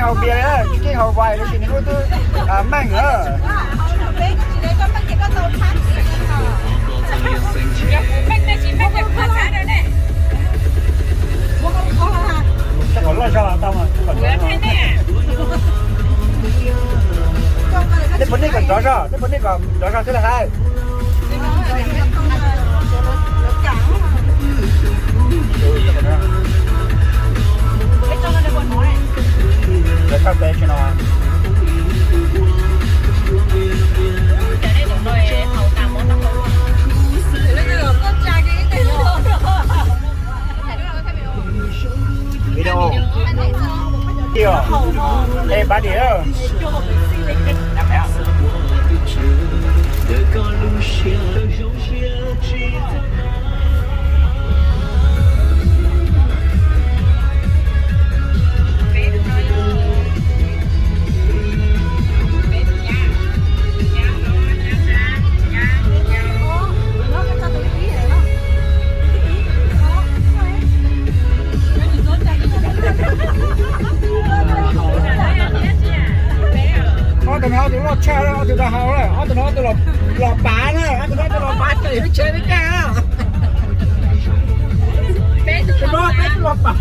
Haus npias li, tsis haus vais li, tsis nws lub twb meej na. Tej puas nej kom nrov zog, tej puas nej kom nrov zog thiab lawm hais. Lawv tau peb tsis no. Video. Ê, bá điểm. Ob tug no ob tug loj tshaj, ob tug tau haus lawm, ob tug no ob tug los pav na, ob tug no ob tug los pav ces lub tsheb peb kaj. Peb tug los pav.